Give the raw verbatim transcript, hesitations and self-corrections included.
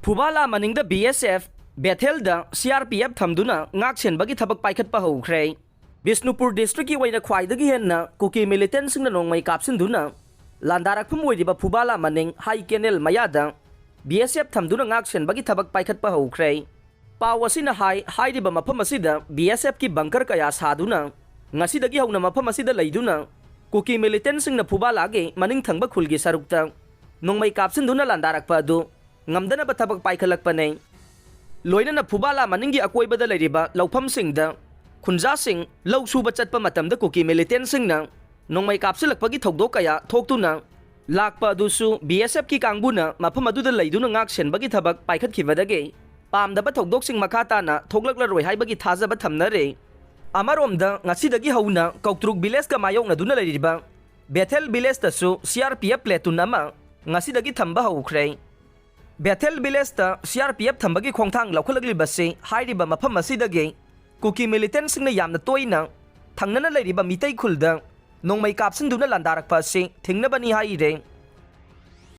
ꯐꯨꯕꯥꯂꯥ ꯃꯅꯤꯡꯗ ꯕꯤ ꯑꯦꯁ F, ꯕꯦꯊꯦꯜꯗ C R P F ꯊꯝꯗꯨꯅ ꯉꯥꯛ ꯁꯦꯟꯕꯒꯤ ꯊꯕꯛ ꯄꯥꯏꯈꯠꯄ ꯍꯧꯈ꯭ꯔꯦ꯫ ꯕꯤꯁꯅꯨꯄꯨꯔ ꯗꯤꯁꯇ꯭ꯔꯤꯛꯀꯤ ꯑꯣꯏꯅ ꯈ꯭ꯋꯥꯏꯗꯒꯤ ꯍꯦꯟꯅ ꯀꯨꯀꯤ ꯃꯤꯂꯤꯇꯦꯟꯁꯤꯡꯅ ꯅꯣꯡꯃꯩ ꯀꯥꯞꯁꯤꯟꯗꯨꯅ ꯂꯥꯟꯗꯥꯔꯛꯐꯝ ꯑꯣꯏꯔꯤꯕ ꯐꯨꯕꯥꯂꯥ ꯃꯅꯤꯡ ꯍꯥꯏ ꯀꯦꯅꯦꯜ ꯃꯌꯥꯗ ꯕꯤ ꯑꯦꯁ ꯑꯦꯐ ꯊꯝꯗꯨꯅ ꯉꯥꯛ ꯁꯦꯟꯕꯒꯤ ꯊꯕꯛ ꯄꯥꯏꯈꯠꯄ ꯍꯧꯈ꯭ꯔꯦ꯫ ꯄꯥꯎ ꯑꯁꯤꯅ ꯍꯥꯏ, ꯍꯥꯏꯔꯤꯕ ꯃꯐꯝ ꯑꯁꯤꯗ ꯕꯤ ꯑꯦꯁ ꯑꯦꯐꯀꯤ ꯕꯪꯀꯔ ꯀꯌꯥ ꯁꯥꯗꯨꯅ ꯉꯁꯤꯗꯒꯤ ꯍꯧꯅ ꯃꯐꯝ ꯑꯁꯤꯗ ꯂꯩꯗꯨꯅ ꯀꯨꯀꯤ ꯃꯤꯂꯤꯇꯦꯟꯁꯤꯡꯅ ꯐꯨꯕꯥꯂꯥꯒꯤ ꯃꯅꯤꯡ ꯊꯪꯕ ꯈꯨꯜꯒꯤ ꯁꯔꯨꯛꯇ ꯅꯣꯡꯃꯩ ꯀꯥꯞꯁꯤꯟꯗꯨꯅ ꯂꯥꯟꯗꯥꯔꯛꯄ ꯑꯗꯨ ꯉꯝꯗꯅꯕ ꯊꯕꯛ ꯄꯥꯏꯈꯠꯂꯛꯄꯅꯤ꯫ ꯂꯣꯏꯅꯅ ꯐꯨꯕꯥꯂꯥ ꯃꯅꯤꯡꯒꯤ ꯑꯀꯣꯏꯕꯗ ꯂꯩꯔꯤꯕ ꯂꯧꯐꯝꯁꯤꯡꯗ ꯈꯨꯟꯖꯥꯁꯤꯡ ꯂꯧ ꯁꯨꯕ ꯆꯠꯄ ꯃꯇꯝꯗ ꯀꯨꯀꯤ ꯃꯤꯂꯤꯇꯦꯟꯁꯤꯡꯅ ꯅꯣꯡꯃꯩ ꯀꯥꯞꯁꯤꯜꯂꯛꯄꯒꯤ ꯊꯧꯗꯣꯛ ꯀꯌꯥ ꯊꯣꯛꯇꯨꯅ ꯂꯥꯛꯄ ꯑꯗꯨꯁꯨ ꯕꯤ ꯑꯦꯁ ꯑꯦꯐꯀꯤ ꯀꯥꯡꯕꯨꯅ ꯃꯐꯝ ꯑꯗꯨꯗ ꯂꯩꯗꯨꯅ ꯉꯥꯛ ꯁꯦꯟꯕꯒꯤ ꯊꯕꯛ ꯄꯥꯏꯈꯠꯈꯤꯕꯗꯒꯤ ꯄꯥꯝꯗꯕ ꯊꯧꯗꯣꯛꯁꯤꯡ ꯃꯈꯥ ꯇꯥꯅ ꯊꯣꯛꯂꯛꯂꯔꯣꯏ ꯍꯥꯏꯕꯒꯤ ꯊꯥꯖꯕ ꯊꯝꯅꯔꯦ꯫ ꯑꯃꯔꯣꯝꯗ ꯉꯁꯤꯗꯒꯤ ꯍꯧꯅ ꯀꯧꯇ꯭ꯔꯨꯛ ꯚꯤꯂꯦꯖꯀ ꯃꯥꯌꯣꯛꯅꯗꯨꯅ ꯂꯩꯔꯤꯕ ꯕꯦꯊꯦꯜ ꯚꯤꯂꯦꯖꯇꯁꯨ ꯁꯤ ꯑꯥꯔ ꯄꯤ ꯑꯦꯐ ꯄ꯭ꯂꯦꯇꯨꯟ ꯑꯃ ꯉꯁꯤꯗꯒꯤ ꯊꯝꯕ ꯍꯧꯈ꯭ꯔꯦ꯫ ꯕꯦꯊꯦꯜ ꯚꯤꯂꯦꯖꯇ ꯁꯤ ꯑꯥꯔ ꯄꯤ ꯑꯦꯐ ꯊꯝꯕꯒꯤ ꯈꯣꯡꯊꯥꯡ ꯂꯧꯈꯠꯂꯛꯂꯤꯕꯁꯤ ꯍꯥꯏꯔꯤꯕ ꯃꯐꯝ ꯑꯁꯤꯗꯒꯤ ꯀꯨꯀꯤ ꯃꯤꯂꯤꯇꯦꯟꯁꯤꯡꯅ ꯌꯥꯝꯅ ꯇꯣꯏꯅ ꯊꯪꯅꯅ ꯂꯩꯔꯤꯕ ꯃꯤꯇꯩ ꯈꯨꯜꯗ ꯅꯣꯡꯃꯩ ꯀꯥꯞꯁꯤꯟꯗꯨꯅ ꯂꯥꯟꯗꯥꯔꯛꯄ ꯑꯁꯤ ꯊꯤꯡꯅꯕꯅꯤ ꯍꯥꯏꯔꯦ꯫